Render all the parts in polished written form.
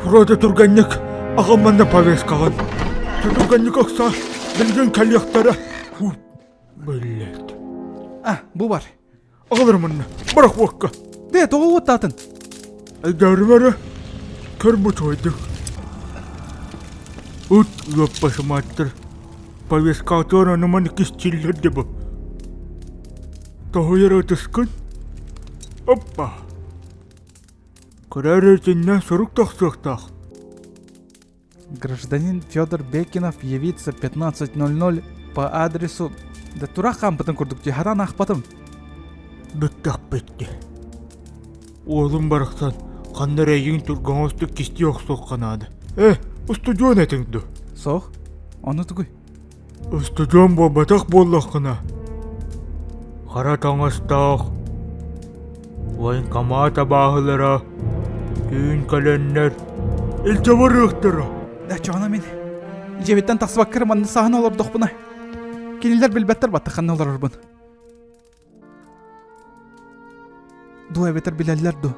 Фродо түргэнник аҕам манна повесткаҕын. Түргэнник ыкса, билигин кэлиэхтэрэ. Блять. А, бу бар. Аҕалар манна, барах уокка. Дэ, тоҕо уоттаатын? Айдаарым эрэ, көр бу туойдук. Ыт ыаппасымааттар. Повесткаатыгар аны маны кистииллэр де бу. Тоһуйар ытыскын. Оппа. Кыра эрэ итиннэ сурук тахсыахтаах. Гражданин Федор Бекинов явится 15.00 по адресу Да тура хаампытын курдук дии, хатан аахпатым. Бүттэхпит дии. Уолум барахсан ханна эрэ эйигин түргэн кистии охсуохха наада. Э, устудьуон этиҥ дуо? Суох. Ону тугуй? Устудьуон буолбатах буоллаххына, хара таҥастаах, военкомат абааһылара түүн кэлэннэр илдьэ барыахтара. Да, чоҕуна мин дьиэбиттэн тахсыбакка эрэ манна саһан олордохпуна, кинилэр билбэттэр баттах ханна олорорбун. Дуо эбэтэр билэллэр дуо?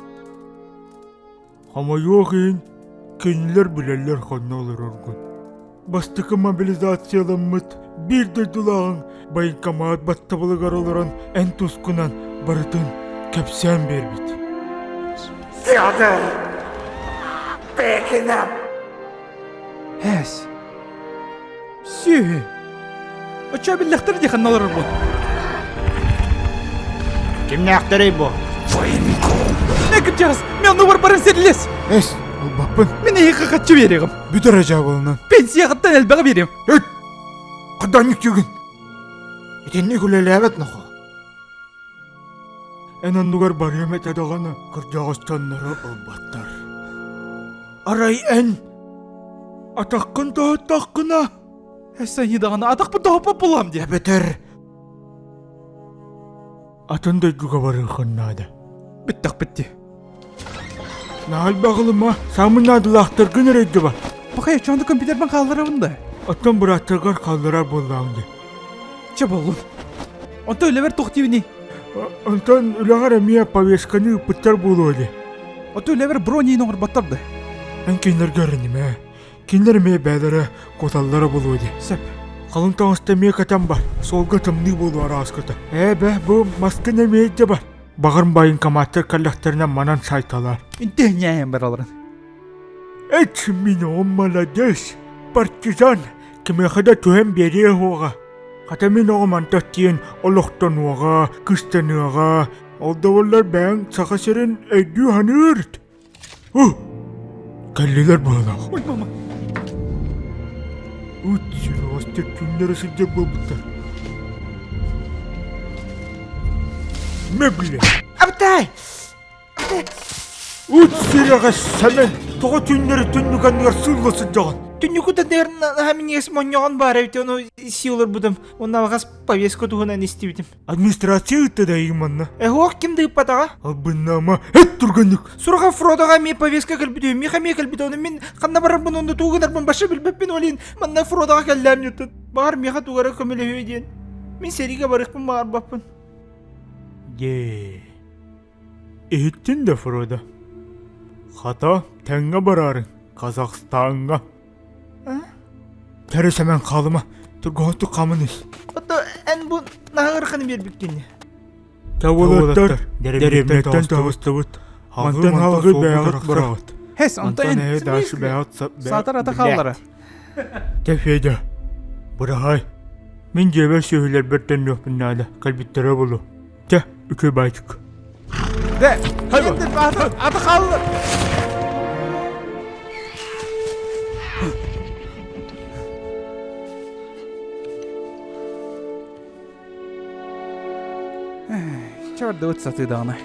Хомойуох иһин, кинилэр билэллэр ханна олороргун. Бастакы мобилизацияламмыт биир дойдулааҕыҥ военкомат баттабылыгар олорон эн тускунан барытын кэпсээн биэрбит. Федор Бекинов! Эс! Сүөһү! Оччо биллэхтэр дии ханна олорорбун. Кимнээхтэрий бу? Не кырдьаҕас, мен оннугар баран сэрилэс! Эс, ылбаппын. Мин эһиэхэ хаччы биэриэҕим. Бүтэр дьаабылынан. Пенсияҕыттан элбэҕи биэриэм. Эт! Ханнык түгэн? Итинник үлэлээбэт нохо. Эн оннугар барыам этэ даҕаны кырдьаҕас дьоннору ылбаттар. Арай эн атаххын тоһуттаххына Эсэйи даҕаны атахпын тоһуппат буолуом диэ. Эбэтэр атын дойдуга барыаххын наада. Бүттэхпит дии. Наһаа ылыма, саамын наадалаахтаргын эрэ өйдөбө. Пахай, чоонду компьютербын хаалларабын да. Оттон бырааттаргар хаалларар буоллаҕыҥ дии. Чэ буоллун. Онтон үлэбэр туох диибиний? Онтон үлэҕэр эмиэ повестканы ыыппыттар буолуо дии. Оттон үлэбэр бронь оҥорботтор да. Эн кинилэргэ эрэнимэ. Кинилэр эмиэ бээлэрэ куоталлара буолуо дии. Сөп. Халыҥ таҥаста эмиэ кэтэн бар. Суолга тымныы буолуо арааскыта. Ээ бэ, бу маскын эмиэ илдьэ бар. Баҕар военкоматтар кэллэхтэринэ манан сайталар. Интиһинньээйэн бараларын. Эч мин оҕом маладьыас, партизан, кимиэхэ да түһэн биэриэ суоҕа. Хата мин оҕом антах тиийэн олохтонуоҕа, кыстаныаҕа. Ол да буоллар бэйэҥ Саха сирин өйдүү саныыр. Кэллилэр быһыылаах. Ой, мама. Ыт сүрэҕэстэр түүннэри сылдьар буолбуттар. Мөгле. Абытай! Ыт сүрэҕэ Сэмэн, тоҕо түүннэри түннүк анныгар сыылла сылдьаҕын? Түннүкү тандыгар наһаа минньигэс монньоҕон баар эбит, ону сии олорбутум. Уонна алҕас повестка туһунан истибитим. Администрация ыытта да эйигин манна. Эһуох ким да ыыппатаҕа. Албыннаама, эт турганнык. Сураҕа Фродоҕа эмиэ повестка кэлбит үһү, миэхэ эмиэ кэлбит, ону мин ханна барарбын онно тугу гынарбын баша билбэппин, ол иһин манна Фродоҕа кэллээм ньуттун. Баҕар миэхэ тугу эрэ көмөлөһүө диэн. Мин сэриигэ барыахпын баҕарбаппын. Дьээ. Иһиттин да Фродо. Хата, тэҥҥэ бараарыҥ, Казахстаҥҥа. Тэрэ Сэмэн хаалыма, тургоһоттук хааман ис. Ото эн бу наһаа ыараханы биэрбиккин. Тавылаттар, дэриэбинэттэн таҕыстыбыт. Мантан халгы бэйэҕит бараҕыт. Хэс, онтон Онтон эһэ дальше бэйэҕит саатар ата хааллара. Тэ Федя, быраһаай. Мин дьиэбэр сүөһүлэрбэр төннүөхпүн наада, кэлбиттэрэ буолуо. Чэ, үчүгэй баайчык. Дэ, аты, аты хаалла. Чордубут сатыы даҕаны.